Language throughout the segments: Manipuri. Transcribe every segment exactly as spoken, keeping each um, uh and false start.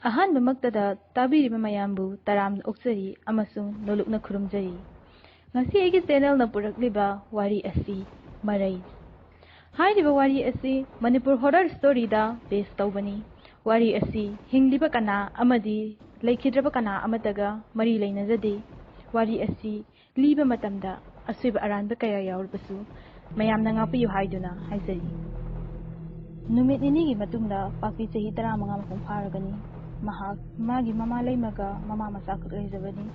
ꯑꯍꯥꯟꯕꯃꯛꯇꯗ ꯇꯥꯕꯤꯔꯤꯕ ꯃꯌꯥꯝꯕꯨ ꯇꯔꯥꯝꯅ ꯑꯣꯛꯆꯔꯤ ꯑꯃꯁꯨꯡ ꯅꯣꯂꯨꯛꯅ ꯈꯨꯔꯨꯝꯖꯔꯤ꯫ ꯉꯁꯤ ꯑꯩꯒꯤ ꯆꯦꯅꯦꯜꯅ ꯄꯨꯔꯛꯂꯤꯕ ꯋꯥꯔꯤ ꯑꯁꯤ ꯃꯔꯩ꯫ ꯍꯥꯏꯔꯤꯕ ꯋꯥꯔꯤ ꯑꯁꯤ ꯃꯅꯤꯄꯨꯔ ꯍꯣꯔꯔ ꯁ꯭ꯇꯣꯔꯤꯗ ꯕꯦꯁ ꯇꯧꯕꯅꯤ꯫ ꯋꯥꯔꯤ ꯑꯁꯤ ꯍꯤꯡꯂꯤꯕ ꯀꯅꯥ ꯑꯃꯗꯤ ꯂꯩꯈꯤꯗ꯭ꯔꯕ ꯀꯅꯥ ꯑꯃꯠꯇꯒ ꯃꯔꯤ ꯂꯩꯅꯖꯗꯦ꯫ ꯋꯥꯔꯤ ꯑꯁꯤ ꯂꯤꯕ ꯃꯇꯝꯗ ꯑꯁꯣꯏꯕ ꯑꯔꯥꯟꯕ ꯀꯌꯥ ꯌꯥꯎꯔꯕꯁꯨ ꯃꯌꯥꯝꯅ ꯉꯥꯛꯄꯤꯌꯨ ꯍꯥꯏꯗꯨꯅ ꯍꯥꯏꯖꯔꯤ꯫ ꯅꯨꯃꯤꯠ ꯅꯤꯅꯤꯒꯤ ꯃꯇꯨꯡꯗ ꯄꯥꯛꯄꯤ ꯆꯍꯤ ꯇꯔꯥꯃꯉꯥ ꯃꯄꯨꯡ ꯐꯥꯔꯒꯅꯤ꯫ ꯃꯍꯥꯛ ꯃꯥꯒꯤ ꯃꯃꯥ ꯂꯩꯃꯒ ꯃꯃꯥ ꯃꯆꯥꯈꯛ ꯂꯩꯖꯕꯅꯤ꯫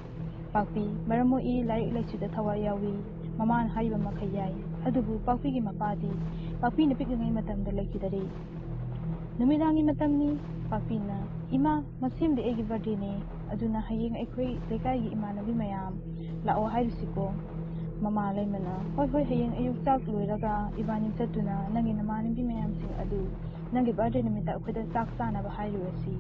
ꯄꯥꯛꯄꯤ ꯃꯔꯝ ꯃꯣꯛꯏ, ꯂꯥꯏꯔꯤꯛ ꯂꯥꯏꯁꯨꯗ ꯊꯋꯥꯏ ꯌꯥꯎꯏ, ꯃꯃꯥꯅ ꯍꯥꯏꯔꯤꯕ ꯃꯈꯩ ꯌꯥꯏ꯫ ꯑꯗꯨꯕꯨ ꯄꯥꯛꯄꯤꯒꯤ ꯃꯄꯥꯗꯤ ꯄꯥꯛꯄꯤꯅ ꯄꯤꯛꯂꯤꯉꯩ ꯃꯇꯝꯗ ꯂꯩꯈꯤꯗꯔꯦ꯫ ꯅꯨꯃꯤꯗꯥꯡꯒꯤ ꯃꯇꯝꯅꯤ꯫ ꯄꯥꯛꯄꯤꯅ, "ꯏꯃꯥ, ꯃꯁꯦꯝꯗꯤ ꯑꯩꯒꯤ ꯕꯥꯔꯗꯦꯅꯤ, ꯑꯗꯨꯅ ꯍꯌꯦꯡ ꯑꯩꯈꯣꯏ ꯂꯩꯀꯥꯏꯒꯤ ꯏꯃꯥꯟꯅꯕꯤ ꯃꯌꯥꯝ ꯂꯥꯛꯑꯣ ꯍꯥꯏꯔꯨꯁꯤꯀꯣ?" ꯃꯃꯥ ꯂꯩꯃꯅ, "ꯍꯣꯏ, ꯍꯣꯏ, ꯍꯌꯦꯡ ꯑꯌꯨꯛ ꯆꯥꯛ ꯂꯣꯏꯔꯒ ꯏꯕꯥꯅꯤ ꯆꯠꯇꯨꯅ ꯅꯪꯒꯤ ꯅꯃꯥꯟꯅꯕꯤ ꯃꯌꯥꯝꯁꯤꯡ ꯑꯗꯨ ꯅꯪꯒꯤ ꯕꯥꯔꯗꯦ ꯅꯨꯃꯤꯠꯇ ꯑꯩꯈꯣꯏꯗ ꯆꯥꯛ ꯆꯥꯅꯕ ꯍꯥꯏꯔꯨꯔꯁꯤ꯫"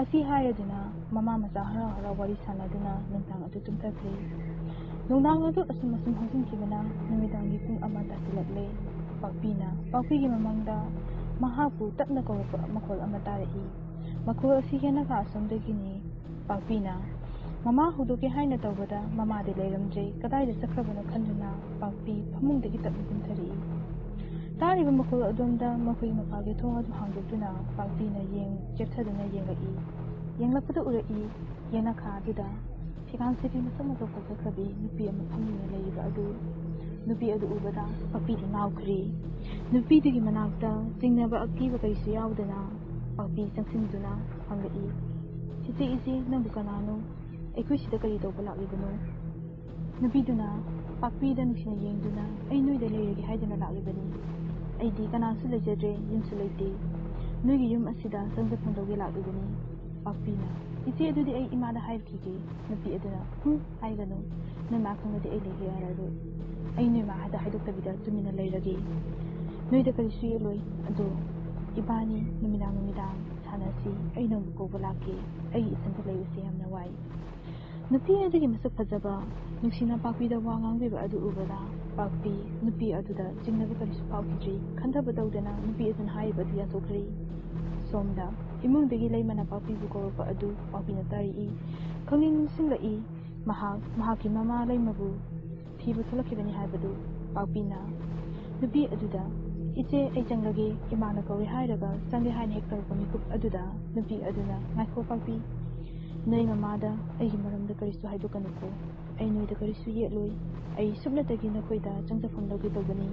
ꯑꯁꯤ ꯍꯥꯏꯔꯗꯨꯅ ꯃꯃꯥ ꯃꯆꯥ ꯍꯔꯥꯎ ꯍꯔꯥꯎ ꯋꯥꯔꯤ ꯁꯥꯟꯅꯗꯨꯅ ꯅꯨꯡꯗꯥꯡ ꯑꯗꯨ ꯇꯨꯝꯊꯈ꯭ꯔꯦ꯫ ꯅꯨꯡꯗꯥꯡ ꯑꯗꯨ ꯑꯁꯨꯝ ꯑꯁꯨꯝ ꯍꯧꯖꯤꯟꯈꯤꯕꯅ ꯅꯨꯃꯤꯗꯥꯡꯒꯤ ꯄꯨꯡ ꯑꯃ ꯇꯥꯁꯤꯜꯂꯛꯂꯦ꯫ ꯄꯥꯛꯄꯤꯅ ꯄꯥꯛꯄꯤꯒꯤ ꯃꯃꯥꯡꯗ ꯃꯍꯥꯛꯄꯨ ꯇꯞꯅ ꯀꯧꯔꯛꯄ ꯃꯈꯣꯜ ꯑꯃ ꯇꯥꯔꯛꯏ꯫ ꯃꯈꯣꯜ ꯑꯁꯤ ꯍꯦꯟꯅ ꯈꯥ ꯑꯁꯣꯝꯗꯒꯤꯅꯤ꯫ ꯄꯥꯛꯄꯤꯅ ꯃꯃꯥ ꯍꯧꯗꯣꯛꯀꯦ ꯍꯥꯏꯅ ꯇꯧꯕꯗ ꯃꯃꯥꯗꯤ ꯂꯩꯔꯝꯗ꯭ꯔꯦ꯫ ꯀꯗꯥꯏꯗ ꯆꯠꯈ꯭ꯔꯕꯅꯣ ꯈꯟꯗꯨꯅ ꯄꯥꯛꯄꯤ ꯐꯃꯨꯡꯗꯒꯤ ꯇꯞꯅ ꯀꯨꯝꯊꯔꯛꯏ꯫ ꯇꯥꯔꯤꯕ ꯃꯈꯣꯜ ꯑꯗꯣꯝꯗ ꯃꯈꯣꯏꯒꯤ ꯃꯄꯥꯒꯤ ꯊꯣꯡ ꯑꯗꯨ ꯍꯥꯡꯗꯣꯛꯇꯨꯅ ꯄꯥꯛꯄꯤꯅ ꯌꯦꯡ ꯆꯦꯞꯊꯗꯨꯅ ꯌꯦꯡꯂꯛꯏ꯫ ꯌꯦꯡꯂꯛꯄꯗ ꯎꯔꯛꯏ, ꯌꯦꯅꯈꯥ ꯑꯗꯨꯗ ꯐꯤꯔꯥꯟ ꯁꯦꯠꯄꯤ ꯃꯁꯛ ꯃꯇꯧ ꯐꯖꯈ꯭ꯔꯕꯤ ꯅꯨꯄꯤ ꯑꯃ ꯐꯝꯗꯨꯅ ꯂꯩꯔꯤꯕ ꯑꯗꯨ꯫ ꯅꯨꯄꯤ ꯑꯗꯨ ꯎꯕꯗ ꯄꯥꯛꯄꯤꯗꯤ ꯉꯥꯎꯈ꯭ꯔꯦ꯫ ꯅꯨꯄꯤꯗꯨꯒꯤ ꯃꯅꯥꯛꯇ ꯆꯤꯡꯅꯕ ꯑꯀꯤꯕ ꯀꯔꯤꯁꯨ ꯌꯥꯎꯗꯅ ꯄꯥꯛꯄꯤ ꯆꯪꯁꯤꯟꯗꯨꯅ ꯍꯪꯂꯛꯏ, "ꯆꯤꯆꯦ, ꯏꯆꯦ, ꯅꯪꯕꯨ ꯀꯅꯥꯅꯣ? ꯑꯩꯈꯣꯏ ꯁꯤꯗ ꯀꯔꯤ ꯇꯧꯕ ꯂꯥꯛꯂꯤꯕꯅꯣ?" ꯅꯨꯄꯤꯗꯨꯅ ꯄꯥꯛꯄꯤꯗ ꯅꯨꯡꯁꯤꯅ ꯌꯦꯡꯗꯨꯅ, "ꯑꯩ ꯅꯣꯏꯗ ꯂꯩꯔꯒꯦ ꯍꯥꯏꯗꯨꯅ ꯂꯥꯛꯂꯤꯕꯅꯤ꯫ ꯑꯩꯗꯤ ꯀꯅꯥꯁꯨ ꯂꯩꯖꯗ꯭ꯔꯦ, ꯌꯨꯝꯁꯨ ꯂꯩꯇꯦ꯫ ꯅꯣꯏꯒꯤ ꯌꯨꯝ ꯑꯁꯤꯗ ꯆꯪꯖꯐꯝ ꯂꯧꯒꯦ ꯂꯥꯛꯂꯤꯕꯅꯤ꯫" ꯄꯥꯛꯄꯤꯅ, "ꯏꯆꯦ, ꯑꯗꯨꯗꯤ ꯑꯩ ꯏꯃꯥꯗ ꯍꯥꯏꯈꯤꯒꯦ꯫" ꯅꯨꯄꯤ ꯑꯗꯨꯅ, "ꯍꯨꯝ, ꯍꯥꯏꯒꯅꯨ꯫ ꯅꯣꯏ ꯃꯥ ꯈꯪꯂꯗꯤ ꯑꯩ ꯂꯩꯕ ꯌꯥꯔꯔꯣꯏ꯫ ꯑꯩ ꯅꯣꯏ ꯃꯥ ꯍꯥꯏꯗ ꯍꯥꯏꯗꯣꯛꯇꯕꯤꯗ ꯇꯨꯃꯤꯟꯅ ꯂꯩꯔꯒꯦ꯫ ꯅꯣꯏꯗ ꯀꯔꯤꯁꯨ ꯌꯦꯠꯂꯣꯏ꯫ ꯑꯗꯣ ꯏꯕꯥꯅꯤ ꯅꯨꯃꯤꯗꯥꯡ ꯅꯨꯃꯤꯗꯥꯡ ꯁꯥꯟꯅꯁꯤ꯫ ꯑꯩ ꯅꯪꯕꯨ ꯀꯧꯕ ꯂꯥꯛꯀꯦ꯫ ꯑꯩ ꯏꯊꯟꯇ ꯂꯩꯕꯁꯦ ꯌꯥꯝꯅ ꯋꯥꯏ꯫" ꯅꯨꯄꯤ ꯑꯗꯨꯒꯤ ꯃꯁꯛ ꯐꯖꯕ, ꯅꯨꯡꯁꯤꯅ ꯄꯥꯛꯄꯤꯗ ꯋꯥ ꯉꯥꯡꯕꯤꯕ ꯑꯗꯨ ꯎꯕꯗ ꯄꯥꯛꯄꯤ ꯅꯨꯄꯤ ꯑꯗꯨꯗ ꯆꯤꯡꯅꯕ ꯀꯔꯤꯁꯨ ꯐꯥꯎꯈꯤꯗ꯭ꯔꯤ꯫ ꯈꯟꯊꯕ ꯇꯧꯗꯅ ꯅꯨꯄꯤ ꯑꯗꯨꯅ ꯍꯥꯏꯔꯤꯕ ꯑꯗꯨ ꯌꯥꯊꯣꯛꯈ꯭ꯔꯦ꯫ ꯁꯣꯝꯗ ꯏꯃꯨꯡꯗꯒꯤ ꯂꯩꯃꯅ ꯄꯥꯛꯄꯤꯕꯨ ꯀꯧꯔꯛꯄ ꯑꯗꯨ ꯄꯥꯛꯄꯤꯅ ꯇꯥꯔꯛꯏ꯫ ꯈꯪꯅꯤꯡ ꯅꯤꯡꯁꯤꯡꯂꯛꯏ꯫ ꯃꯍꯥꯛ ꯃꯍꯥꯛꯀꯤ ꯃꯃꯥ ꯂꯩꯃꯕꯨ ꯊꯤꯕ ꯊꯣꯛꯂꯛꯈꯤꯕꯅꯤ ꯍꯥꯏꯕꯗꯨ ꯄꯥꯛꯄꯤꯅ꯫ ꯅꯨꯄꯤ ꯑꯗꯨꯗ, "ꯏꯆꯦ, ꯑꯩ ꯆꯪꯂꯒꯦ, ꯏꯃꯥꯅ ꯀꯧꯔꯦ" ꯍꯥꯏꯔꯒ ꯆꯪꯒꯦ ꯍꯥꯏꯅ ꯍꯦꯛ ꯇꯧꯔꯛꯄ ꯃꯤꯀꯨꯞ ꯑꯗꯨꯗ ꯅꯨꯄꯤ ꯑꯗꯨꯅ, "ꯉꯥꯏꯈꯣ ꯄꯥꯛꯄꯤ, ꯅꯣꯏ ꯃꯃꯥꯗ ꯑꯩꯒꯤ ꯃꯔꯝꯗ ꯀꯔꯤꯁꯨ ꯍꯥꯏꯗꯣꯛꯀꯅꯨꯀꯣ꯫ ꯑꯩ ꯅꯣꯏꯗ ꯀꯔꯤꯁꯨ ꯌꯦꯠꯂꯣꯏ꯫ ꯑꯩ ꯁꯨꯞꯅꯇꯒꯤ ꯅꯈꯣꯏꯗ ꯆꯪꯖꯐꯝ ꯂꯧꯒꯦ ꯇꯧꯕꯅꯤ꯫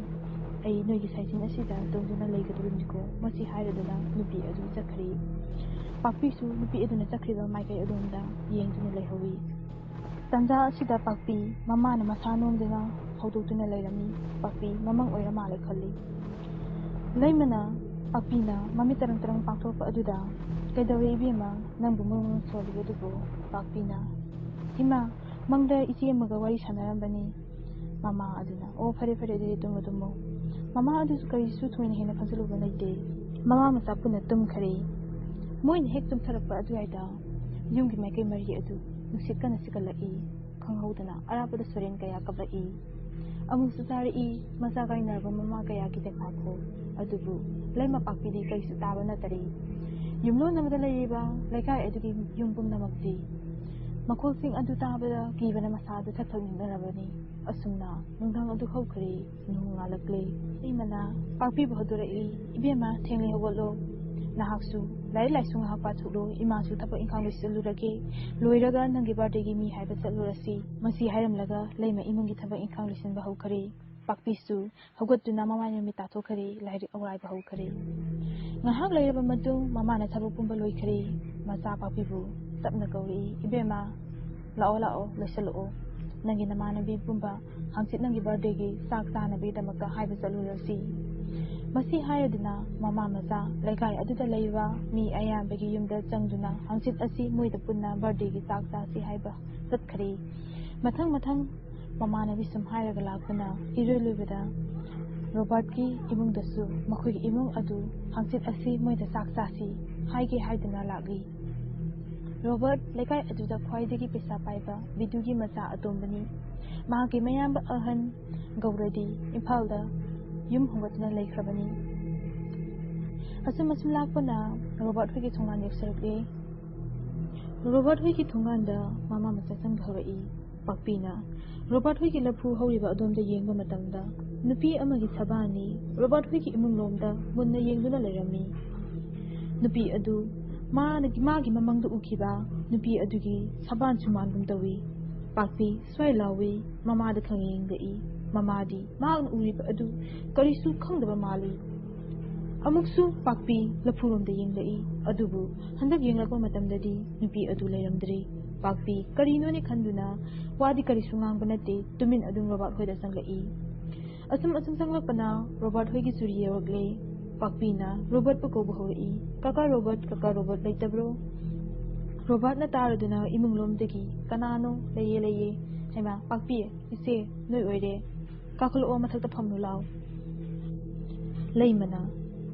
ꯑꯩ ꯅꯣꯏꯒꯤ ꯁꯥꯏꯁꯤꯡ ꯑꯁꯤꯗ ꯇꯧꯗꯨꯅ ꯂꯩꯒꯗꯧꯔꯤꯕꯅꯤꯀꯣ"꯫ ꯃꯁꯤ ꯍꯥꯏꯔꯗꯨꯅ ꯅꯨꯄꯤ ꯑꯗꯨ ꯆꯠꯈ꯭ꯔꯦ꯫ ꯄꯥꯛꯄꯤꯁꯨ ꯅꯨꯄꯤ ꯑꯗꯨꯅ ꯆꯠꯈ꯭ꯔꯤꯕ ꯃꯥꯏꯀꯩ ꯑꯗꯣꯝꯗ ꯌꯦꯡꯗꯨꯅ ꯂꯩꯍꯧꯏ꯫ ꯇꯥꯟꯖꯥ ꯑꯁꯤꯗ ꯄꯥꯛꯄꯤ ꯃꯃꯥꯅ ꯃꯁꯥ ꯅꯣꯝꯗꯨꯅ ꯍꯧꯗꯣꯛꯇꯨꯅ ꯂꯩꯔꯝꯃꯤ꯫ ꯄꯥꯛꯄꯤ ꯃꯃꯪ ꯑꯣꯏꯔ ꯃꯥꯜꯂꯦ ꯈꯜꯂꯤ꯫ ꯂꯩꯃꯅ ꯄꯥꯛꯄꯤꯅ ꯃꯃꯤꯠ ꯇꯔꯪ ꯇꯔꯪ ꯄꯥꯡꯊꯣꯛꯄ ꯑꯗꯨꯗ, "ꯀꯩꯗꯧꯔꯦ ꯏꯕꯦꯝꯃ, ꯅꯪꯕꯨ ꯃꯔꯨ ꯃꯔꯨ ꯁꯣꯜꯂꯤꯕꯗꯨꯕꯨ?" ꯄꯥꯛꯄꯤꯅ, "ꯏꯃꯥ, ꯃꯪꯗ ꯏꯆꯦ ꯑꯃꯒ ꯋꯥꯔꯤ ꯁꯥꯟꯅꯔꯝꯕꯅꯤ"꯫ ꯃꯃꯥ ꯑꯗꯨꯅ, "ꯑꯣ, ꯐꯔꯦ ꯐꯔꯦ, ꯑꯗꯨꯗꯤ ꯇꯨꯝꯃꯨ ꯇꯨꯝꯃꯨ"꯫ ꯃꯃꯥ ꯑꯗꯨꯁꯨ ꯀꯔꯤꯁꯨ ꯊꯣꯏꯅ ꯍꯦꯟꯅ ꯈꯟꯖꯤꯜꯂꯨꯕ ꯂꯩꯇꯦ꯫ ꯃꯃꯥ ꯃꯆꯥ ꯄꯨꯟꯅ ꯇꯨꯝꯈꯔꯦ꯫ ꯃꯣꯏꯅ ꯍꯦꯛ ꯇꯨꯝꯊꯔꯛꯄ ꯑꯗꯨꯋꯥꯏꯗ ꯌꯨꯝꯒꯤ ꯃꯥꯏꯀꯩ ꯃꯔꯤ ꯑꯗꯨ ꯅꯨꯡꯁꯤꯠ ꯀꯟꯅ ꯁꯤꯠꯀꯠꯂꯛꯏ꯫ ꯈꯪꯍꯧꯗꯅ ꯑꯔꯥꯞꯄꯗ ꯁꯣꯔꯦꯟ ꯀꯌꯥ ꯀꯞꯂꯛꯏ꯫ ꯑꯃꯨꯛꯁꯨ ꯇꯥꯔꯛꯏ, ꯃꯆꯥ ꯀꯥꯏꯅꯔꯕ ꯃꯃꯥ ꯀꯌꯥꯒꯤ ꯇꯦꯡꯄꯥꯛꯈꯣꯜ꯫ ꯑꯗꯨꯕꯨ ꯂꯩꯃ ꯄꯥꯛꯄꯤꯗꯤ ꯀꯔꯤꯁꯨ ꯇꯥꯕ ꯅꯠꯇꯔꯤ꯫ ꯌꯨꯝꯂꯣꯟ ꯑꯃꯗ ꯂꯩꯔꯤꯕ ꯂꯩꯀꯥꯏ ꯑꯗꯨꯒꯤ ꯌꯨꯝ ꯄꯨꯝꯅꯃꯛꯇꯤ ꯃꯈꯣꯜꯁꯤꯡ ꯑꯗꯨ ꯇꯥꯕꯗ ꯀꯤꯕꯅ ꯃꯁꯥꯗꯨ ꯊꯛ ꯊꯛ ꯅꯤꯛꯅꯔꯕꯅꯤ꯫ ꯑꯁꯨꯝꯅ ꯅꯨꯡꯗꯥꯡ ꯑꯗꯨ ꯍꯧꯈ꯭ꯔꯦ꯫ ꯅꯣꯡ ꯉꯥꯜꯂꯛꯂꯦ꯫ ꯏꯃꯅ ꯄꯥꯛꯄꯤꯕꯨ ꯍꯧꯗꯣꯔꯛꯏ, "ꯏꯕꯦꯝꯃ, ꯊꯦꯡꯂꯦ, ꯍꯧꯒꯠꯂꯣ꯫ ꯅꯍꯥꯛꯁꯨ ꯂꯥꯏꯔꯤꯛ ꯂꯥꯏꯁꯨ ꯉꯥꯏꯍꯥꯛ ꯄꯥꯊꯣꯛꯂꯣ꯫ ꯏꯃꯥꯁꯨ ꯊꯕꯛ ꯏꯪꯈꯥꯡ ꯂꯣꯏꯁꯤꯜꯂꯨꯔꯒꯦ꯫ ꯂꯣꯏꯔꯒ ꯅꯪꯒꯤ ꯕꯥꯔꯗꯦꯒꯤ ꯃꯤ ꯍꯥꯏꯕ ꯆꯠꯂꯨꯔꯁꯤ"꯫ ꯃꯁꯤ ꯍꯥꯏꯔꯝꯂꯒ ꯂꯩꯃ ꯏꯃꯨꯡꯒꯤ ꯊꯕꯛ ꯏꯪꯈꯥꯡ ꯂꯣꯏꯁꯤꯟꯕ ꯍꯧꯈꯔꯦ꯫ ꯄꯥꯛꯄꯤꯁꯨ ꯍꯧꯒꯠꯇꯨꯅ ꯃꯃꯥꯏ ꯃꯃꯤꯠ ꯇꯥꯊꯣꯛꯈꯔꯦ, ꯂꯥꯏꯔꯤꯛ ꯑꯋꯥꯏꯕ ꯍꯧꯈꯔꯦ꯫ ꯉꯥꯏꯍꯥꯛ ꯂꯩꯔꯕ ꯃꯇꯨꯡ ꯃꯃꯥꯅ ꯊꯕꯛ ꯄꯨꯝꯕ ꯂꯣꯏꯈꯔꯦ꯫ ꯃꯆꯥ ꯄꯥꯛꯄꯤꯕꯨ ꯇꯞꯅ ꯀꯧꯔꯛꯏ, "ꯏꯕꯦꯝꯃ, ꯂꯥꯛꯑꯣ, ꯂꯥꯛꯑꯣ, ꯂꯣꯏꯁꯤꯜꯂꯛꯑꯣ꯫ ꯅꯪꯒꯤ ꯅꯃꯥꯟꯅꯕꯤ ꯄꯨꯝꯕ ꯍꯪꯆꯤꯠ ꯅꯪꯒꯤ ꯕꯥꯔꯗꯦꯒꯤ ꯆꯥꯛ ꯆꯥꯅꯕꯒꯤꯗꯃꯛꯇ ꯍꯥꯏꯕ ꯆꯠꯂꯨꯔꯁꯤ"꯫ ꯃꯁꯤ ꯍꯥꯏꯔꯗꯨꯅ ꯃꯃꯥ ꯃꯆꯥ ꯂꯩꯀꯥꯏ ꯑꯗꯨꯗ ꯂꯩꯕ ꯃꯤ ꯑꯌꯥꯝꯕꯒꯤ ꯌꯨꯝꯗ ꯆꯪꯗꯨꯅ ꯍꯪꯆꯤꯠ ꯑꯁꯤ ꯃꯣꯏꯗ ꯄꯨꯟꯅ ꯕꯥꯔꯗꯦꯒꯤ ꯆꯥꯛ ꯆꯥꯁꯤ ꯍꯥꯏꯕ ꯆꯠꯈꯔꯦ꯫ ꯃꯊꯪ ꯃꯊꯪ ꯃꯃꯥꯟꯅꯕꯤ ꯁꯨꯝ ꯍꯥꯏꯔꯒ ꯂꯥꯛꯇꯨꯅ ꯏꯔꯣꯏ ꯂꯣꯏꯕꯗ ꯔꯣꯕꯥꯔꯠꯀꯤ ꯏꯃꯨꯡꯗꯁꯨ ꯃꯈꯣꯏꯒꯤ ꯏꯃꯨꯡ ꯑꯗꯨ ꯍꯪꯆꯤꯠ ꯑꯁꯤ ꯃꯣꯏꯗ ꯆꯥꯛ ꯆꯥꯁꯤ ꯍꯥꯏꯒꯦ ꯍꯥꯏꯗꯨꯅ ꯂꯥꯛꯂꯤ꯫ ꯔꯣꯕꯥꯔꯠ ꯂꯩꯀꯥꯏ ꯑꯗꯨꯗ ꯈ꯭ꯋꯥꯏꯗꯒꯤ ꯄꯩꯁꯥ ꯄꯥꯏꯕ ꯕꯤꯗꯨꯒꯤ ꯃꯆꯥ ꯑꯇꯣꯝꯕꯅꯤ꯫ ꯃꯍꯥꯛꯀꯤ ꯃꯌꯥꯝꯕ ꯑꯍꯟ ꯒꯧꯔꯗꯤ ꯏꯝꯐꯥꯜꯗ ꯌꯨꯝ ꯍꯣꯡꯒꯠꯇꯨꯅ ꯂꯩꯈ꯭ꯔꯕꯅꯤ꯫ ꯑꯁꯨꯝ ꯑꯁꯨꯝ ꯂꯥꯛꯄꯅ ꯔꯣꯕꯥꯔꯠ ꯍꯣꯏꯒꯤ ꯊꯣꯡꯒꯥꯟ ꯌꯧꯁꯤꯜꯂꯛꯂꯦ꯫ ꯔꯣꯕꯥꯔꯠ ꯍꯣꯏꯒꯤ ꯊꯣꯡꯒꯥꯟꯗ ꯃꯃꯥ ꯃꯆꯥ ꯆꯪꯕ ꯍꯧꯔꯛꯏ꯫ ꯄꯥꯛꯄꯤꯅ ꯔꯣꯕꯥꯔꯠ ꯍꯣꯏꯒꯤ ꯂꯐꯨ ꯍꯧꯔꯤꯕ ꯑꯗꯣꯝꯗ ꯌꯦꯡꯕ ꯃꯇꯝꯗ, ꯅꯨꯄꯤ ꯑꯃꯒꯤ ꯁꯕꯥꯟꯅꯤ ꯔꯣꯕꯥꯔꯠ ꯍꯣꯏꯒꯤ ꯏꯃꯨꯡ ꯂꯣꯝꯗ ꯃꯨꯟꯅ ꯌꯦꯡꯗꯨꯅ ꯂꯩꯔꯝꯃꯤ꯫ ꯅꯨꯄꯤ ꯑꯗꯨ ꯃꯥꯅ, ꯃꯥꯒꯤ ꯃꯃꯪꯗ ꯎꯈꯤꯕ ꯅꯨꯄꯤ ꯑꯗꯨꯒꯤ ꯁꯕꯥꯟꯁꯨ ꯃꯥꯟꯒꯨꯝ ꯇꯧꯏ꯫ ꯄꯥꯛꯄꯤ ꯁ꯭ꯋꯥꯏ ꯂꯥꯎꯏ, ꯃꯃꯥꯗ ꯈꯪꯌꯦꯡ ꯌꯦꯡꯂꯛꯏ꯫ ꯃꯃꯥꯗꯤ ꯃꯍꯥꯛꯅ ꯎꯔꯤꯕ ꯑꯗꯨ ꯀꯔꯤꯁꯨ ꯈꯪꯗꯕ ꯃꯥꯜꯂꯤ꯫ ꯑꯃꯨꯛꯁꯨ ꯄꯥꯛꯄꯤ ꯂꯐꯨꯔꯣꯝꯗ ꯌꯦꯡꯂꯛꯏ, ꯑꯗꯨꯕꯨ ꯍꯟꯗꯛ ꯌꯦꯡꯂꯛꯄ ꯃꯇꯝꯗꯗꯤ ꯅꯨꯄꯤ ꯑꯗꯨ ꯂꯩꯔꯝꯗ꯭ꯔꯦ꯫ ꯄꯥꯛꯄꯤ ꯀꯔꯤꯅꯣꯅꯦ ꯈꯟꯗꯨꯅ ꯋꯥꯗꯤ ꯀꯔꯤꯁꯨ ꯉꯥꯡꯕ ꯅꯠꯇꯦ, ꯇꯨꯃꯤꯟ ꯑꯗꯨꯝ ꯔꯣꯕꯥꯔꯠ ꯍꯣꯏꯗ ꯆꯪꯂꯛꯏ꯫ ꯑꯁꯨꯝ ꯑꯁꯨꯝ ꯆꯪꯂꯛꯄꯅ ꯔꯣꯕꯥꯔꯠ ꯍꯣꯏꯒꯤ ꯆꯨꯔꯤ ꯌꯧꯔꯛꯂꯦ꯫ ꯄꯥꯛꯄꯤꯅ ꯔꯣꯕꯥꯔꯠꯄꯨ ꯀꯧꯕ ꯍꯧꯔꯛꯏ, "ꯀꯀꯥ ꯔꯣꯕꯥꯔꯠ, ꯀꯀꯥ ꯔꯣꯕꯥꯔꯠ ꯂꯩꯇꯕ꯭ꯔꯣ?" ꯔꯣꯕꯥꯔꯠꯅ ꯇꯥꯔꯗꯨꯅ ꯏꯃꯨꯡ ꯂꯣꯝꯗꯒꯤ, "ꯀꯅꯥꯅꯣ? ꯂꯩꯌꯦ, ꯂꯩꯌꯦ꯫ ꯍꯩꯃꯥ, ꯄꯥꯛꯄꯤ, ꯏꯆꯦ, ꯅꯣꯏ ꯑꯣꯏꯔꯦ꯫ ꯀꯥꯈꯠꯂꯛꯑꯣ, ꯃꯊꯛꯇ ꯐꯝꯂꯨ ꯂꯥꯎ꯫" ꯂꯩꯃꯅ,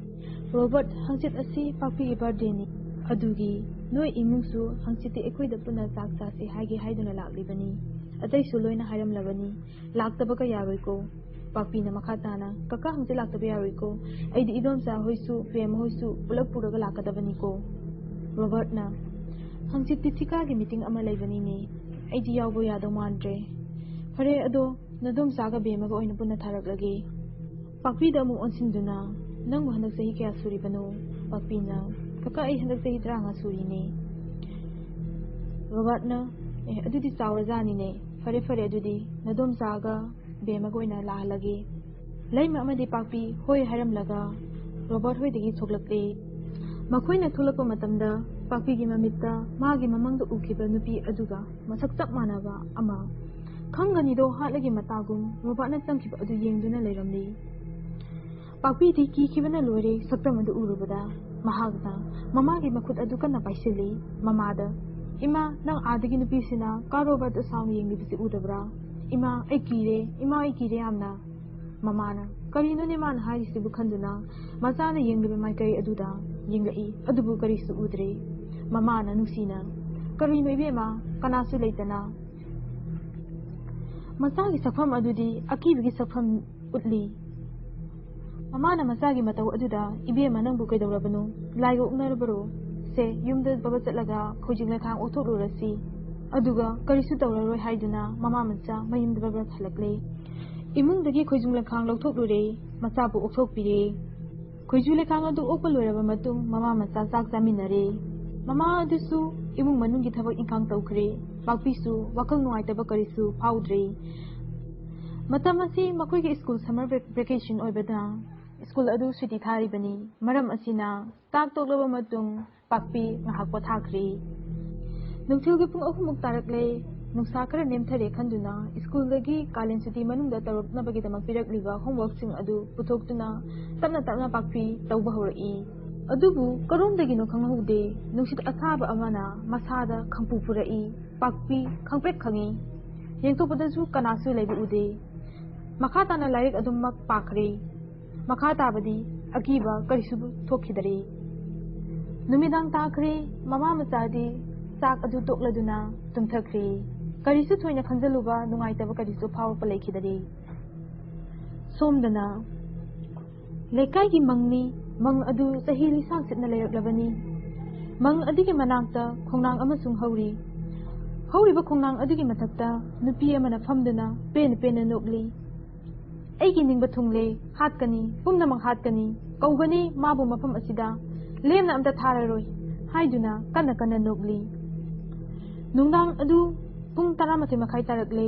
"ꯔꯣꯕꯥꯔꯠ, ꯍꯪꯆꯤꯠ ꯑꯁꯤ ꯄꯥꯛꯄꯤꯒꯤ ꯕꯥꯔꯗꯦꯅꯤ꯫ ꯑꯗꯨꯒꯤ ꯅꯣꯏ ꯏꯃꯨꯡꯁꯨ ꯍꯪꯆꯤꯠꯇꯤ ꯑꯩꯈꯣꯏꯗ ꯄꯨꯟꯅ ꯆꯥꯛ ꯆꯥꯁꯤ ꯍꯥꯏꯒꯦ ꯍꯥꯏꯗꯨꯅ ꯂꯥꯛꯂꯤꯕꯅꯤ꯫ ꯑꯇꯩꯁꯨ ꯂꯣꯏꯅ ꯍꯥꯏꯔꯝꯂꯕꯅꯤ꯫ ꯂꯥꯛꯇꯕꯒ ꯌꯥꯔꯣꯏꯀꯣ꯫" ꯄꯥꯛꯄꯤꯅ ꯃꯈꯥ ꯇꯥꯅ, "ꯀꯀꯥ, ꯍꯪꯆꯤꯠ ꯂꯥꯛꯇꯕ ꯌꯥꯔꯣꯏꯀꯣ꯫ ꯑꯩꯗꯤ ꯏꯗꯣꯝꯆꯥ ꯍꯣꯏꯁꯨ, ꯄ꯭ꯔꯦꯝ ꯍꯣꯏꯁꯨ ꯄꯨꯂꯞ ꯄꯨꯔꯒ ꯂꯥꯛꯀꯗꯕꯅꯤꯀꯣ꯫" ꯔꯣꯕꯥꯔꯠꯅ, "ꯍꯪꯆꯤꯠꯇꯤ ꯊꯤꯀꯥꯒꯤ ꯃꯤꯇꯤꯡ ꯑꯃ ꯂꯩꯕꯅꯤꯅꯦ꯫ ꯑꯩꯗꯤ ꯌꯥꯎꯕ ꯌꯥꯗꯧ ꯃꯥꯟꯗ꯭ꯔꯦ꯫ ꯐꯔꯦ, ꯑꯗꯣ ꯅꯗꯣꯝꯆꯥꯒ ꯕꯦꯝꯃꯒ ꯑꯣꯏꯅ ꯄꯨꯟꯅ ꯊꯥꯔꯛꯂꯒꯦ꯫" ꯄꯥꯛꯄꯤꯗ ꯑꯃꯨꯛ ꯑꯣꯟꯁꯤꯟꯗꯨꯅ, "ꯅꯪꯕꯨ ꯍꯟꯗꯛ ꯆꯍꯤ ꯀꯌꯥ ꯁꯨꯔꯤꯕꯅꯣ?" ꯄꯥꯛꯄꯤꯅ, "ꯀꯀꯥ, ꯑꯩ ꯍꯟꯗꯛ ꯆꯍꯤ ꯇꯔꯥꯃꯉꯥ ꯁꯨꯔꯤꯅꯦ꯫" ꯔꯣꯕꯥꯔꯠꯅ, "ꯑꯦ, ꯑꯗꯨꯗꯤ ꯆꯥꯎꯔꯖꯥꯠꯅꯤꯅꯦ꯫ ꯐꯔꯦ, ꯐꯔꯦ, ꯑꯗꯨꯗꯤ ꯅꯗꯣꯝꯆꯥꯒ ꯕꯦꯝꯃꯒ ꯑꯣꯏꯅ ꯂꯥꯛꯍꯜꯂꯒꯦ꯫" ꯂꯩꯃ ꯑꯃꯗꯤ ꯄꯥꯛꯄꯤ ꯍꯣꯏ ꯍꯥꯏꯔꯝꯂꯒ ꯔꯣꯕꯥꯔꯠ ꯍꯣꯏꯗꯒꯤ ꯊꯣꯛꯂꯛꯂꯦ꯫ ꯃꯈꯣꯏꯅ ꯊꯣꯛꯂꯛꯄ ꯃꯇꯝꯗ ꯄꯥꯛꯄꯤꯒꯤ ꯃꯃꯤꯠꯇ ꯃꯥꯒꯤ ꯃꯃꯥꯡꯗ ꯎꯈꯤꯕ ꯅꯨꯄꯤ ꯑꯗꯨꯒ ꯃꯁꯛ ꯆꯞ ꯃꯥꯟꯅꯕ ꯑꯃ, ꯈꯪꯒꯅꯤꯗꯣ ꯍꯥꯠꯂꯒꯤ ꯃꯇꯥꯒꯨꯝ ꯔꯣꯕꯥꯔꯠꯅ ꯆꯪꯈꯤꯕ ꯑꯗꯨ ꯌꯦꯡꯗꯨꯅ ꯂꯩꯔꯝꯂꯤ꯫ ꯄꯥꯛꯄꯤꯗꯤ ꯀꯤꯈꯤꯕꯅ ꯂꯣꯏꯔꯦ, ꯁꯛꯇꯝ ꯑꯗꯨ ꯎꯔꯨꯕꯗ꯫ ꯃꯍꯥꯛꯅ ꯃꯃꯥꯒꯤ ꯃꯈꯨꯠ ꯑꯗꯨ ꯀꯟꯅ ꯄꯥꯏꯁꯤꯜꯂꯤ꯫ ꯃꯃꯥꯗ, "ꯏꯃꯥ, ꯅꯪ ꯑꯥꯗꯒꯤ ꯅꯨꯄꯤꯁꯤꯅ ꯀꯥ ꯔꯣꯕꯥꯔꯠꯇ ꯁꯥꯎꯅ ꯌꯦꯡꯂꯤꯕꯁꯤ ꯎꯗꯕ꯭ꯔꯥ? ꯏꯃꯥ, ꯑꯩ ꯀꯤꯔꯦ, ꯏꯃꯥ, ꯑꯩ ꯀꯤꯔꯦ ꯌꯥꯝꯅ꯫" ꯃꯃꯥꯅ, "ꯀꯔꯤꯅꯣꯅꯦ ꯃꯥꯅ ꯍꯥꯏꯔꯤꯁꯤꯕꯨ?" ꯈꯟꯗꯨꯅ ꯃꯆꯥꯅ ꯌꯦꯡꯂꯤꯕ ꯃꯥꯏꯀꯩ ꯑꯗꯨꯗ ꯌꯦꯡꯂꯛꯏ, ꯑꯗꯨꯕꯨ ꯀꯔꯤꯁꯨ ꯎꯗ꯭ꯔꯦ꯫ ꯃꯃꯥꯅ ꯅꯨꯡꯁꯤꯅ, "ꯀꯔꯤꯅꯣ ꯏꯕꯦꯝꯃ, ꯀꯅꯥꯁꯨ ꯂꯩꯇꯅ?" ꯃꯆꯥꯒꯤ ꯁꯛꯐꯝ ꯑꯗꯨꯗꯤ ꯑꯀꯤꯕꯒꯤ ꯁꯛꯐꯝ ꯎꯠꯂꯤ꯫ ꯃꯃꯥꯅ ꯃꯆꯥꯒꯤ ꯃꯇꯧ ꯑꯗꯨꯗ, "ꯏꯕꯦꯝꯃ, ꯅꯪꯕꯨ ꯀꯩꯗꯧꯔꯕꯅꯣ? ꯂꯥꯏꯒ ꯑꯣꯛꯅꯔꯕꯔꯣ? ꯁꯦ, ꯌꯨꯝꯗ ꯕꯕ ꯆꯠꯂꯒ ꯈꯣꯏꯖꯤꯡ ꯂꯩꯈꯥꯡ ꯑꯣꯛꯊꯣꯛꯂꯨꯔꯁꯤ, ꯑꯗꯨꯒ ꯀꯔꯤꯁꯨ ꯇꯧꯔꯔꯣꯏ" ꯍꯥꯏꯗꯨꯅ ꯃꯃꯥ ꯃꯆꯥ ꯃꯌꯨꯝꯗ ꯕꯕ ꯍꯜꯂꯛꯂꯦ꯫ ꯏꯃꯨꯡꯗꯒꯤ ꯈꯣꯏꯖꯤꯡ ꯂꯩꯈꯥꯡ ꯂꯧꯊꯣꯛꯂꯨꯔꯦ, ꯃꯆꯥꯕꯨ ꯑꯣꯛꯊꯣꯛꯄꯤꯔꯦ꯫ ꯈꯣꯏꯖꯨ ꯂꯩꯈꯥꯡ ꯑꯗꯨ ꯑꯣꯛꯄ ꯂꯣꯏꯔꯕ ꯃꯇꯨꯡ ꯃꯃꯥ ꯃꯆꯥ ꯆꯥꯛ ꯆꯥꯃꯤꯟꯅꯔꯦ꯫ ꯃꯃꯥ ꯑꯗꯨꯁꯨ ꯏꯃꯨꯡ ꯃꯅꯨꯡꯒꯤ ꯊꯕꯛ ꯏꯪꯈꯥꯡ ꯇꯧꯈ꯭ꯔꯦ꯫ ꯄꯥꯛꯄꯤꯁꯨ ꯋꯥꯈꯜ ꯅꯨꯡꯉꯥꯏꯇꯕ ꯀꯔꯤꯁꯨ ꯐꯥꯎꯗ꯭ꯔꯦ꯫ ꯃꯇꯝ ꯑꯁꯤ ꯃꯈꯣꯏꯒꯤ ꯁ꯭ꯀꯨꯜ ꯁꯝꯃꯔ ꯕ꯭ꯔꯦꯛ-, ꯚꯦꯀꯦꯁꯟ ꯑꯣꯏꯕꯅ ꯁ꯭ꯀꯨꯜ ꯑꯗꯨ ꯁꯨꯇꯤ ꯊꯥꯔꯤꯕꯅꯤ꯫ ꯃꯔꯝ ꯑꯁꯤꯅ ꯆꯥꯛ ꯇꯣꯛꯂꯕ ꯃꯇꯨꯡ ꯄꯥꯛꯄꯤ ꯉꯥꯏꯍꯥꯛ ꯄꯣꯊꯥꯈ꯭ꯔꯦ꯫ ꯅꯨꯡꯊꯤꯜꯒꯤ ꯄꯨꯡ ꯑꯍꯨꯝꯃꯨꯛ ꯇꯥꯔꯛꯂꯦ꯫ ꯅꯨꯡꯁꯥ ꯈꯔ ꯅꯦꯝꯊꯔꯦ ꯈꯟꯗꯨꯅ ꯁ꯭ꯀꯨꯜꯗꯒꯤ ꯀꯥꯂꯦꯟ ꯁꯨꯇꯤ ꯃꯅꯨꯡꯗ ꯇꯧꯔꯛꯅꯕꯒꯤꯗꯃꯛ ꯄꯤꯔꯛꯂꯤꯕ ꯍꯣꯝꯋꯔꯛꯁꯤꯡ ꯑꯗꯨ ꯄꯨꯊꯣꯛꯇꯨꯅ ꯇꯞꯅ ꯇꯞꯅ ꯄꯥꯛꯄꯤ ꯇꯧꯕ ꯍꯧꯔꯛꯏ꯫ ꯑꯗꯨꯕꯨ ꯀꯔꯣꯝꯗꯒꯤꯅꯣ ꯈꯪꯍꯧꯗꯦ, ꯅꯨꯡꯁꯤꯠ ꯑꯁꯥꯕ ꯑꯃꯅ ꯃꯁꯥꯗ ꯈꯪꯄꯨ ꯄꯨꯔꯛꯏ꯫ ꯄꯥꯛꯄꯤ ꯈꯪꯄ꯭ꯔꯦꯛ ꯈꯪꯏ꯫ ꯌꯦꯡꯊꯣꯛꯄꯗꯁꯨ ꯀꯅꯥꯁꯨ ꯂꯩꯕ ꯎꯗꯦ꯫ ꯃꯈꯥ ꯇꯥꯅ ꯂꯥꯏꯔꯤꯛ ꯑꯗꯨꯃꯛ ꯄꯥꯈ꯭ꯔꯦ꯫ ꯃꯈꯥ ꯇꯥꯕꯗꯤ ꯑꯀꯤꯕ ꯀꯔꯤꯁꯨ ꯊꯣꯛꯈꯤꯗꯔꯦ꯫ ꯅꯨꯃꯤꯗꯥꯡ ꯇꯥꯈ꯭ꯔꯦ꯫ ꯃꯃꯥ ꯃꯆꯥꯗꯤ ꯆꯥꯛ ꯑꯗꯨ ꯇꯣꯛꯂꯗꯨꯅ ꯇꯨꯝꯊꯈ꯭ꯔꯦ꯫ ꯀꯔꯤꯁꯨ ꯊꯣꯏꯅ ꯈꯟꯖꯜꯂꯨꯕ, ꯅꯨꯡꯉꯥꯏꯇꯕ ꯀꯔꯤꯁꯨ ꯐꯥꯎꯔꯛꯄ ꯂꯩꯈꯤꯗꯔꯦ꯫ ꯁꯣꯝꯗꯅ ꯂꯩꯀꯥꯏꯒꯤ ꯃꯪꯅꯤ꯫ ꯃꯪ ꯑꯗꯨ ꯆꯍꯤ ꯂꯤꯁꯥꯡ ꯁꯤꯠꯅ ꯂꯩꯔꯛꯂꯕꯅꯤ꯫ ꯃꯪ ꯑꯗꯨꯒꯤ ꯃꯅꯥꯛꯇ ꯈꯣꯡꯅꯥꯡ ꯑꯃꯁꯨꯡ ꯍꯧꯔꯤ꯫ ꯍꯧꯔꯤꯕ ꯈꯣꯡꯅꯥꯡ ꯑꯗꯨꯒꯤ ꯃꯊꯛꯇ ꯅꯨꯄꯤ ꯑꯃꯅ ꯐꯝꯗꯨꯅ ꯄꯦꯟꯅ ꯄꯦꯟꯅ ꯅꯣꯛꯂꯤ꯫ "ꯑꯩꯒꯤ ꯅꯤꯡꯕ ꯊꯨꯡꯂꯦ, ꯍꯥꯠꯀꯅꯤ, ꯄꯨꯝꯅꯃꯛ ꯍꯥꯠꯀꯅꯤ, ꯀꯧꯒꯅꯤ ꯃꯥꯕꯨ ꯃꯐꯝ ꯑꯁꯤꯗ, ꯂꯦꯝꯅ ꯑꯝꯇ ꯊꯥꯔꯔꯣꯏ" ꯍꯥꯏꯗꯨꯅ ꯀꯟꯅ ꯀꯟꯅ ꯅꯣꯛꯂꯤ꯫ ꯅꯨꯡꯗꯥꯡ ꯑꯗꯨ ꯄꯨꯡ ꯇꯔꯥꯃꯥꯊꯣꯏ ꯃꯈꯥꯏ ꯇꯥꯔꯛꯂꯦ꯫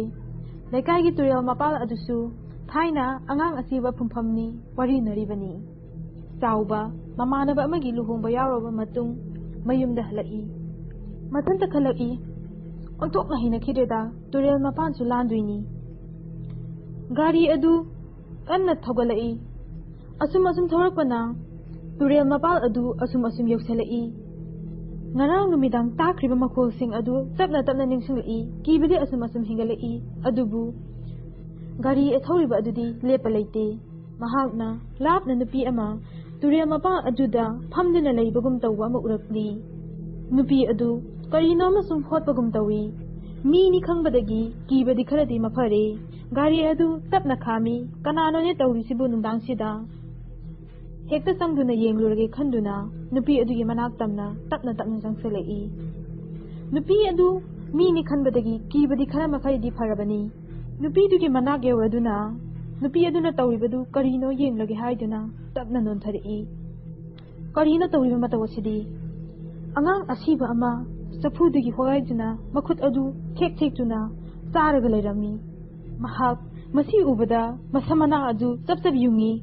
ꯂꯩꯀꯥꯏꯒꯤ ꯇꯨꯔꯦꯜ ꯃꯄꯥꯜ ꯑꯗꯨꯁꯨ ꯊꯥꯏꯅ ꯑꯉꯥꯡ ꯑꯁꯤꯕ ꯐꯨꯝꯐꯝꯅꯤ, ꯋꯥꯔꯤꯅꯔꯤꯕꯅꯤ꯫ ꯆꯥꯎꯕ ꯃꯃꯥꯟꯅꯕ ꯑꯃꯒꯤ ꯂꯨꯍꯣꯡꯕ ꯌꯥꯎꯔꯕ ꯃꯇꯨꯡ ꯃꯌꯨꯝꯗ ꯍꯜꯂꯛꯏ꯫ ꯃꯊꯟꯇ ꯈꯜꯂꯛꯏ, "ꯑꯣꯟꯊꯣꯛꯅ ꯍꯩꯅꯈꯤꯗ꯭ꯔꯦꯗ, ꯇꯨꯔꯦꯜ ꯃꯄꯥꯟꯁꯨ ꯂꯥꯟꯗꯣꯏꯅꯤ"꯫ ꯒꯥꯔꯤ ꯑꯗꯨ ꯀꯟꯅ ꯊꯧꯒꯠꯂꯛꯏ꯫ ꯑꯁꯨꯝ ꯑꯁꯨꯝ ꯊꯧꯔꯛꯄꯅ ꯇꯨꯔꯦꯜ ꯃꯄꯥꯜ ꯑꯗꯨ ꯑꯁꯨꯝ ꯑꯁꯨꯝ ꯌꯧꯁꯤꯜꯂꯛꯏ꯫ ꯉꯔꯥꯡ ꯅꯨꯃꯤꯗꯥꯡ ꯇꯥꯈ꯭ꯔꯤꯕ ꯃꯈꯣꯜꯁꯤꯡ ꯑꯗꯨ ꯇꯞꯅ ꯇꯞꯅ ꯅꯤꯡꯁꯤꯡꯂꯛꯏ꯫ ꯀꯤꯕꯗꯤ ꯑꯁꯨꯝ ꯑꯁꯨꯝ ꯍꯦꯟꯒꯠꯂꯛꯏ꯫ ꯑꯗꯨꯕꯨ ꯒꯥꯔꯤ ꯊꯧꯔꯤꯕ ꯑꯗꯨꯗꯤ ꯂꯦꯞꯄ ꯂꯩꯇꯦ꯫ ꯃꯍꯥꯛꯅ ꯂꯥꯞꯅ ꯅꯨꯄꯤ ꯑꯃ ꯇꯨꯔꯦꯜ ꯃꯄꯥꯟ ꯑꯗꯨꯗ ꯐꯝꯗꯨꯅ ꯂꯩꯕꯒꯨꯝ ꯇꯧꯕ ꯑꯃ ꯎꯔꯛꯂꯤ꯫ ꯅꯨꯄꯤ ꯑꯗꯨ ꯀꯔꯤꯅꯣ ꯑꯃꯁꯨꯡ ꯍꯣꯠꯄꯒꯨꯝ ꯇꯧꯏ꯫ ꯃꯤꯅꯤ ꯈꯪꯕꯗꯒꯤ ꯀꯤꯕꯗꯤ ꯈꯔꯗꯤ ꯃꯐꯔꯦ꯫ ꯒꯥꯔꯤ ꯑꯗꯨ ꯇꯞꯅ ꯈꯥꯝꯃꯤ꯫ "ꯀꯅꯥꯅꯣꯅꯦ ꯇꯧꯔꯤꯁꯤꯕꯨ ꯅꯨꯡꯗꯥꯡꯁꯤꯗ?" ꯍꯦꯛꯇ ꯆꯪꯗꯨꯅ ꯌꯦꯡꯂꯨꯔꯒꯦ ꯈꯟꯗꯨꯅ ꯅꯨꯄꯤ ꯑꯗꯨꯒꯤ ꯃꯅꯥꯛ ꯇꯝꯅ ꯇꯞꯅ ꯇꯞꯅ ꯆꯪꯁꯤꯜꯂꯛꯏ꯫ ꯅꯨꯄꯤ ꯑꯗꯨ ꯃꯤꯅꯤ ꯈꯟꯕꯗꯒꯤ ꯀꯤꯕꯗꯤ ꯈꯔ ꯃꯈꯩꯗꯤ ꯐꯔꯕꯅꯤ꯫ ꯅꯨꯄꯤꯗꯨꯒꯤ ꯃꯅꯥꯛ ꯌꯧꯔꯗꯨꯅ ꯅꯨꯄꯤ ꯑꯗꯨꯅ ꯇꯧꯔꯤꯕꯗꯨ ꯀꯔꯤꯅꯣ ꯌꯦꯡꯂꯒꯦ ꯍꯥꯏꯗꯨꯅ ꯇꯞꯅ ꯅꯣꯟꯊꯔꯛꯏ꯫ ꯀꯔꯤꯅꯣ ꯇꯧꯔꯤꯕ ꯃꯇꯧ ꯑꯁꯤꯗꯤ? ꯑꯉꯥꯡ ꯑꯁꯤꯕ ꯑꯃ ꯆꯐꯨꯗꯒꯤ ꯍꯣꯒꯥꯏꯗꯨꯅ ꯃꯈꯨꯠ ꯑꯗꯨ ꯊꯦꯛ ꯊꯦꯛꯇꯨꯅ ꯆꯥꯔꯒ ꯂꯩꯔꯝꯃꯤ꯫ ꯃꯍꯥꯛ ꯃꯁꯤ ꯎꯕꯗ ꯃꯁꯝ ꯃꯅꯥ ꯑꯗꯨ ꯆꯞ ꯆꯞ ꯌꯨꯡꯉꯤ꯫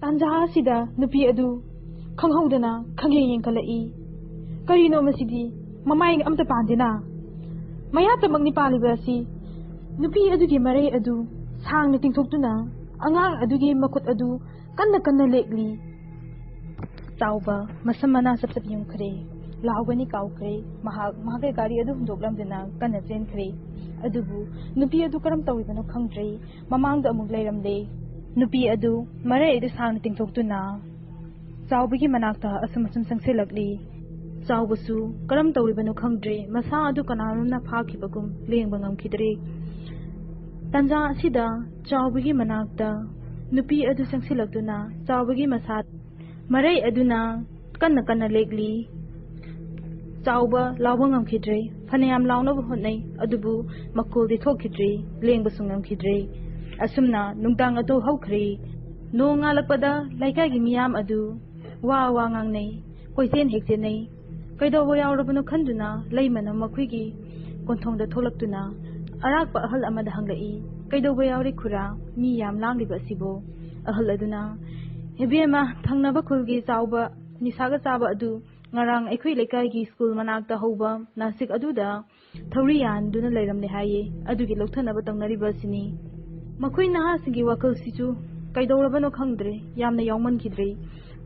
ꯇꯥꯟꯖꯥ ꯑꯁꯤꯗ ꯅꯨꯄꯤ ꯑꯗꯨ ꯈꯪꯍꯧꯗꯅ ꯈꯪꯌꯦꯡ ꯌꯦꯡꯈꯠꯂꯛꯏ꯫ ꯀꯔꯤꯅꯣ ꯃꯁꯤꯗꯤ? ꯃꯃꯥꯏ ꯑꯝꯇ ꯄꯥꯟꯗꯦꯅ꯫ ꯃꯌꯥ ꯇꯃꯛꯅꯤ ꯄꯥꯜꯂꯤꯕ ꯑꯁꯤ꯫ ꯅꯨꯄꯤ ꯑꯗꯨꯒꯤ ꯃꯔꯩ ꯑꯗꯨ ꯁꯥꯡꯅ ꯇꯤꯡꯊꯣꯛꯇꯨꯅ ꯑꯉꯥꯡ ꯑꯗꯨꯒꯤ ꯃꯈꯨꯠ ꯑꯗꯨ ꯀꯟꯅ ꯀꯟꯅ ꯂꯦꯛꯂꯤ꯫ ꯆꯥꯎꯕ ꯃꯁꯝ ꯃꯅꯥ ꯆꯞ ꯆꯞ ꯌꯨꯡꯈ꯭ꯔꯦ꯫ ꯂꯥꯎꯒꯅꯤ ꯀꯥꯎꯈ꯭ꯔꯦ꯫ ꯃꯍꯥꯛ ꯃꯍꯥꯛꯀꯤ ꯒꯥꯔꯤ ꯑꯗꯨ ꯍꯨꯟꯗꯣꯛꯂꯝꯗꯨꯅ ꯀꯟꯅ ꯆꯦꯟꯈ꯭ꯔꯦ꯫ ꯑꯗꯨꯕꯨ ꯅꯨꯄꯤ ꯑꯗꯨ ꯀꯔꯝ ꯇꯧꯔꯤꯕꯅꯣ ꯈꯪꯗ꯭ꯔꯦ꯫ ꯃꯃꯥꯡꯗ ꯑꯃꯨꯛ ꯂꯩꯔꯝꯂꯦ꯫ ꯅꯨꯄꯤ ꯑꯗꯨ ꯃꯔꯩ ꯑꯗꯨ ꯁꯥꯡꯅ ꯇꯤꯡꯊꯣꯛꯇꯨꯅ ꯆꯥꯎꯕꯒꯤ ꯃꯅꯥꯛꯇ ꯑꯁꯨꯝ ꯑꯁꯨꯝ ꯆꯪꯁꯤꯜꯂꯛꯂꯤ꯫ ꯆꯥꯎꯕꯁꯨ ꯀꯔꯝ ꯇꯧꯔꯤꯕꯅꯣ ꯈꯪꯗ꯭ꯔꯦ꯫ ꯃꯁꯥ ꯑꯗꯨ ꯀꯅꯥꯅꯣꯝꯅ ꯐꯥꯈꯤꯕꯒꯨꯝ ꯂꯦꯡꯕ ꯉꯝꯈꯤꯗ꯭ꯔꯦ꯫ ꯇꯥꯟꯖꯥ ꯑꯁꯤꯗ ꯆꯥꯎꯕꯒꯤ ꯃꯅꯥꯛꯇ ꯅꯨꯄꯤ ꯑꯗꯨ ꯆꯪꯁꯤꯜꯂꯛꯇꯨꯅ ꯆꯥꯎꯕꯒꯤ ꯃꯁꯥ ꯃꯔꯩ ꯑꯗꯨꯅ ꯀꯟꯅ ꯀꯟꯅ ꯂꯦꯛꯂꯤ꯫ ꯆꯥꯎꯕ ꯂꯥꯎꯕ ꯉꯝꯈꯤꯗ꯭ꯔꯦ꯫ ꯐꯅꯌꯥꯝ ꯂꯥꯎꯅꯕ ꯍꯣꯠꯅꯩ, ꯑꯗꯨꯕꯨ ꯃꯈꯣꯜꯗꯤ ꯊꯣꯛꯈꯤꯗ꯭ꯔꯦ, ꯂꯦꯡꯕꯁꯨ ꯉꯝꯈꯤꯗ꯭ꯔꯦ꯫ ꯑꯁꯨꯝꯅ ꯅꯨꯡꯗꯥꯡ ꯑꯗꯨ ꯍꯧꯈ꯭ꯔꯦ꯫ ꯅꯣꯡ ꯉꯥꯜꯂꯛꯄꯗ ꯂꯩꯀꯥꯏꯒꯤ ꯃꯤꯌꯥꯝ ꯑꯗꯨ ꯋꯥ ꯋꯥ ꯉꯥꯡꯅꯩ, ꯀꯣꯏꯆꯦꯟ ꯍꯦꯛ ꯆꯦꯟꯅꯩ꯫ ꯀꯩꯗꯧꯕ ꯌꯥꯎꯔꯕꯅꯣ ꯈꯟꯗꯨꯅ ꯂꯩꯃꯅ ꯃꯈꯣꯏꯒꯤ ꯀꯣꯟꯊꯣꯡꯗ ꯊꯣꯛꯂꯛꯇꯨꯅ ꯑꯔꯥꯛꯄ ꯑꯍꯜ ꯑꯃꯗ ꯍꯪꯂꯛꯏ, "ꯀꯩꯗꯧꯕ ꯌꯥꯎꯔꯦ ꯈꯨꯔꯥ? ꯃꯤ ꯌꯥꯝ ꯂꯥꯡꯂꯤꯕ ꯑꯁꯤꯕꯨ?" ꯑꯍꯜ ꯑꯗꯨꯅ, "ꯏꯕꯦꯝꯃ, ꯊꯪꯅꯕ ꯈꯨꯜꯒꯤ ꯆꯥꯎꯕ ꯅꯤꯁꯥꯒ ꯆꯥꯕ ꯑꯗꯨ ꯉꯔꯥꯡ ꯑꯩꯈꯣꯏ ꯂꯩꯀꯥꯏꯒꯤ ꯁ꯭ꯀꯨꯜ ꯃꯅꯥꯛꯇ ꯍꯧꯕ ꯅꯥꯁꯤꯛ ꯑꯗꯨꯗ ꯊꯧꯔꯤ ꯌꯥꯟꯗꯨꯅ ꯂꯩꯔꯝꯂꯦ ꯍꯥꯏꯌꯦ꯫ ꯑꯗꯨꯒꯤ ꯂꯧꯊꯅꯕ ꯇꯧꯅꯔꯤꯕ ꯑꯁꯤꯅꯤ꯫ ꯃꯈꯣꯏ ꯅꯍꯥꯁꯤꯡꯒꯤ ꯋꯥꯈꯜꯁꯤꯁꯨ ꯀꯩꯗꯧꯔꯕꯅꯣ ꯈꯪꯗ꯭ꯔꯦ, ꯌꯥꯝꯅ ꯌꯥꯎꯃꯟꯈꯤꯗ꯭ꯔꯦ꯫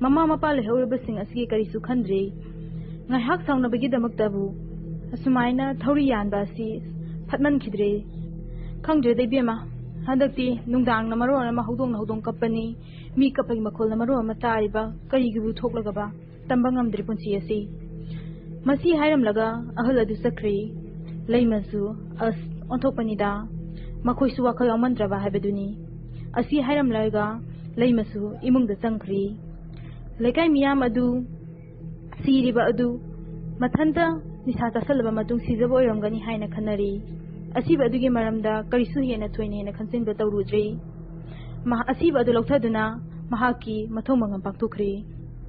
ꯃꯃꯥ ꯃꯄꯥ ꯂꯩꯍꯧꯔꯕꯁꯤꯡ ꯑꯁꯤꯒꯤ ꯀꯔꯤꯁꯨ ꯈꯟꯗ꯭ꯔꯦ꯫ ꯉꯥꯏꯍꯥꯛ ꯁꯥꯎꯅꯕꯒꯤꯗꯃꯛꯇꯕꯨ ꯑꯁꯨꯃꯥꯏꯅ ꯊꯧꯔꯤ ꯌꯥꯟꯕ ꯑꯁꯤ ꯐꯠꯃꯟꯈꯤꯗ꯭ꯔꯦ꯫ ꯈꯪꯗ꯭ꯔꯦꯗ ꯏꯕꯦꯝꯃ, ꯍꯟꯗꯛꯇꯤ ꯅꯨꯡꯗꯥꯡꯅ ꯃꯔꯣꯟ ꯑꯃ ꯍꯧꯗꯣꯡꯅ ꯍꯧꯗꯣꯡ ꯀꯞꯄꯅꯤ, ꯃꯤ ꯀꯞꯄꯒꯤ ꯃꯈꯣꯜꯅ ꯃꯔꯣꯟ ꯑꯃ ꯇꯥꯔꯤꯕ, ꯀꯔꯤꯒꯤꯕꯨ ꯊꯣꯛꯂꯒꯕ? ꯇꯝꯕ ꯉꯝꯗ꯭ꯔꯦ ꯄꯨꯟꯁꯤ ꯑꯁꯤ꯫" ꯃꯁꯤ ꯍꯥꯏꯔꯝꯂꯒ ꯑꯍꯜ ꯑꯗꯨ ꯆꯠꯈ꯭ꯔꯦ꯫ ꯂꯩꯃꯁꯨ, "ꯑꯁ, ꯑꯣꯟꯊꯣꯛꯄꯅꯤꯗ, ꯃꯈꯣꯏꯁꯨ ꯋꯥꯈꯜ ꯌꯥꯎꯃꯟꯗ꯭ꯔꯕ ꯍꯥꯏꯕꯗꯨꯅꯤ꯫" ꯑꯁꯤ ꯍꯥꯏꯔꯝꯂꯒ ꯂꯩꯃꯁꯨ ꯏꯃꯨꯡꯗ ꯆꯪꯈ꯭ꯔꯦ꯫ ꯂꯩꯀꯥꯏ ꯃꯤꯌꯥꯝ ꯑꯗꯨ ꯁꯤꯔꯤꯕ ꯑꯗꯨ ꯃꯊꯟꯇ ꯅꯤꯁꯥ ꯆꯥꯁꯤꯜꯂꯕ ꯃꯇꯨꯡ ꯁꯤꯖꯕ ꯑꯣꯏꯔꯝꯒꯅꯤ ꯍꯥꯏꯅ ꯈꯟꯅꯔꯤ꯫ ꯑꯁꯤꯕ ꯑꯗꯨꯒꯤ ꯃꯔꯝꯗ ꯀꯔꯤꯁꯨ ꯍꯦꯟꯅ ꯊꯣꯏꯅ ꯍꯦꯟꯅ ꯈꯟꯖꯤꯟꯕ ꯇꯧꯔꯨꯗ꯭ꯔꯤ꯫ ꯃꯍ-, ꯑꯁꯤꯕ ꯑꯗꯨ ꯂꯧꯊꯗꯨꯅ ꯃꯍꯥꯛꯀꯤ ꯃꯊꯧ ꯃꯉꯝ ꯄꯥꯡꯊꯣꯛꯈ꯭ꯔꯤ꯫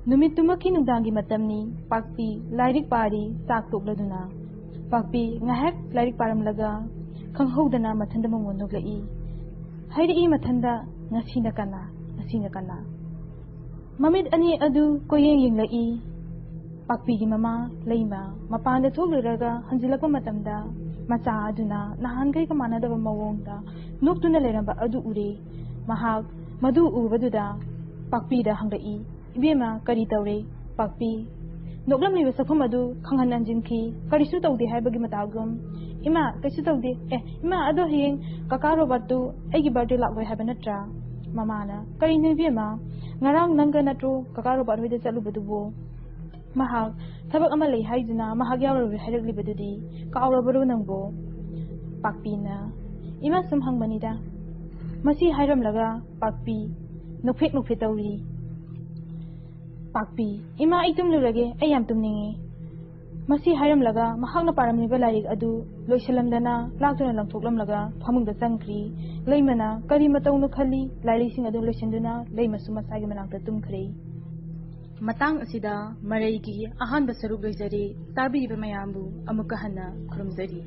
ꯅꯨꯃꯤꯠꯇꯨꯃꯛꯀꯤ ꯅꯨꯡꯗꯥꯡꯒꯤ ꯃꯇꯝꯅꯤ꯫ ꯄꯥꯛꯄꯤ ꯂꯥꯏꯔꯤꯛ ꯄꯥꯔꯤ, ꯆꯥꯛ ꯇꯣꯛꯂꯗꯨꯅ꯫ ꯄꯥꯛꯄꯤ ꯉꯥꯏꯍꯥꯛ ꯂꯥꯏꯔꯤꯛ ꯄꯥꯔꯝꯂꯒ ꯈꯪꯍꯧꯗꯅ ꯃꯊꯟꯇ ꯃꯉꯣꯟ ꯅꯣꯛꯂꯛꯏ꯫ ꯍꯥꯏꯔꯛꯏ ꯃꯊꯟꯇ, "ꯉꯁꯤꯅ ꯀꯅꯥ? ꯉꯁꯤꯅ ꯀꯅꯥ?" ꯃꯃꯤꯠ ꯑꯅꯤ ꯑꯗꯨ ꯀꯣꯏꯌꯦꯡ ꯌꯦꯡꯂꯛꯏ꯫ ꯄꯥꯛꯄꯤꯒꯤ ꯃꯃꯥ ꯂꯩꯃ ꯃꯄꯥꯟꯗ ꯊꯣꯛꯂꯨꯔꯒ ꯍꯟꯖꯤꯜꯂꯛꯄ ꯃꯇꯝꯗ ꯃꯆꯥ ꯑꯗꯨꯅ ꯅꯍꯥꯟꯈꯩꯒ ꯃꯥꯟꯅꯗꯕ ꯃꯑꯣꯡꯗ ꯅꯣꯛꯇꯨꯅ ꯂꯩꯔꯝꯕ ꯑꯗꯨ ꯎꯔꯦ꯫ ꯃꯍꯥꯛ ꯃꯗꯨ ꯎꯕꯗꯨꯗ ꯄꯥꯛꯄꯤꯗ ꯍꯪꯂꯛꯏ, "ꯏꯕꯦꯝꯃ, ꯀꯔꯤ ꯇꯧꯔꯦ?" ꯄꯥꯛꯄꯤ ꯅꯣꯛꯂꯝꯂꯤꯕ ꯁꯛꯐꯝ ꯑꯗꯨ ꯈꯪꯍꯟ ꯍꯟꯖꯤꯟꯈꯤ꯫ ꯀꯔꯤꯁꯨ ꯇꯧꯗꯦ ꯍꯥꯏꯕꯒꯤ ꯃꯇꯥꯒꯨꯝ, "ꯏꯃꯥ, ꯀꯩꯁꯨ ꯇꯧꯗꯦ꯫ ꯑꯦ, ꯏꯃꯥ, ꯑꯗꯣ ꯍꯌꯦꯡ ꯀꯀꯥ ꯔꯣꯕꯥꯔꯠꯇꯨ ꯑꯩꯒꯤ ꯕꯥꯔꯗꯦ ꯂꯥꯛꯂꯣꯏ ꯍꯥꯏꯕ ꯅꯠꯇ꯭ꯔꯥ?" ꯃꯃꯥꯅ, "ꯀꯔꯤꯅꯣ ꯏꯕꯦꯝꯃ? ꯉꯔꯥꯡ ꯅꯪꯒ ꯅꯠꯇ꯭ꯔꯣ ꯀꯀꯥ ꯔꯣꯕꯥꯔꯠ ꯍꯣꯏꯗ ꯆꯠꯂꯨꯕꯗꯨꯕꯨ? ꯃꯍꯥꯛ ꯊꯕꯛ ꯑꯃ ꯂꯩ ꯍꯥꯏꯗꯨꯅ ꯃꯍꯥꯛ ꯌꯥꯎꯔꯔꯣꯏ ꯍꯥꯏꯔꯛꯂꯤꯕꯗꯨꯗꯤ ꯀꯥꯎꯔꯕꯔꯣ ꯅꯪꯕꯨ?" ꯄꯥꯛꯄꯤꯅ, "ꯏꯃꯥ, ꯁꯨꯝ ꯍꯪꯕꯅꯤꯗ꯫ ꯃꯁꯤ ꯍꯥꯏꯔꯝꯂꯒ ꯄꯥꯛꯄꯤ ꯅꯣꯛꯐꯦꯠ ꯅꯣꯛꯐꯦꯠ ꯇꯧꯔꯤ꯫ ꯄꯥꯛꯄꯤ, ꯏꯃꯥ, ꯑꯩ ꯇꯨꯝꯂꯨꯔꯒꯦ, ꯑꯩ ꯌꯥꯝ ꯇꯨꯝꯅꯤꯡꯉꯤ꯫" ꯃꯁꯤ ꯍꯥꯏꯔꯝꯂꯒ ꯃꯍꯥꯛꯅ ꯄꯥꯔꯝꯂꯤꯕ ꯂꯥꯏꯔꯤꯛ ꯑꯗꯨ ꯂꯣꯏꯁꯤꯜꯂꯝꯗꯅ ꯂꯥꯛꯇꯨꯅ ꯂꯪꯊꯣꯛꯂꯝꯂꯒ ꯐꯃꯨꯡꯗ ꯆꯪꯈ꯭ꯔꯤ꯫ ꯂꯩꯃꯅ ꯀꯔꯤ ꯃꯇꯧꯅꯣ ꯈꯜꯂꯤ꯫ ꯂꯥꯏꯔꯤꯛꯁꯤꯡ ꯑꯗꯨ ꯂꯣꯏꯁꯤꯟꯗꯨꯅ ꯂꯩꯃꯁꯨ ꯃꯁꯥꯒꯤ ꯃꯅꯥꯛꯇ ꯇꯨꯝꯈ꯭ꯔꯦ꯫ ꯃꯇꯥꯡ ꯑꯁꯤꯗ ꯃꯔꯩꯒꯤ ꯑꯍꯥꯟꯕ ꯁꯔꯨꯛ ꯂꯣꯏꯖꯔꯦ꯫ ꯇꯥꯕꯤꯔꯤꯕ ꯃꯌꯥꯝꯕꯨ ꯑꯃꯨꯛꯀ ꯍꯟꯅ ꯈꯨꯔꯨꯝꯖꯔꯤ꯫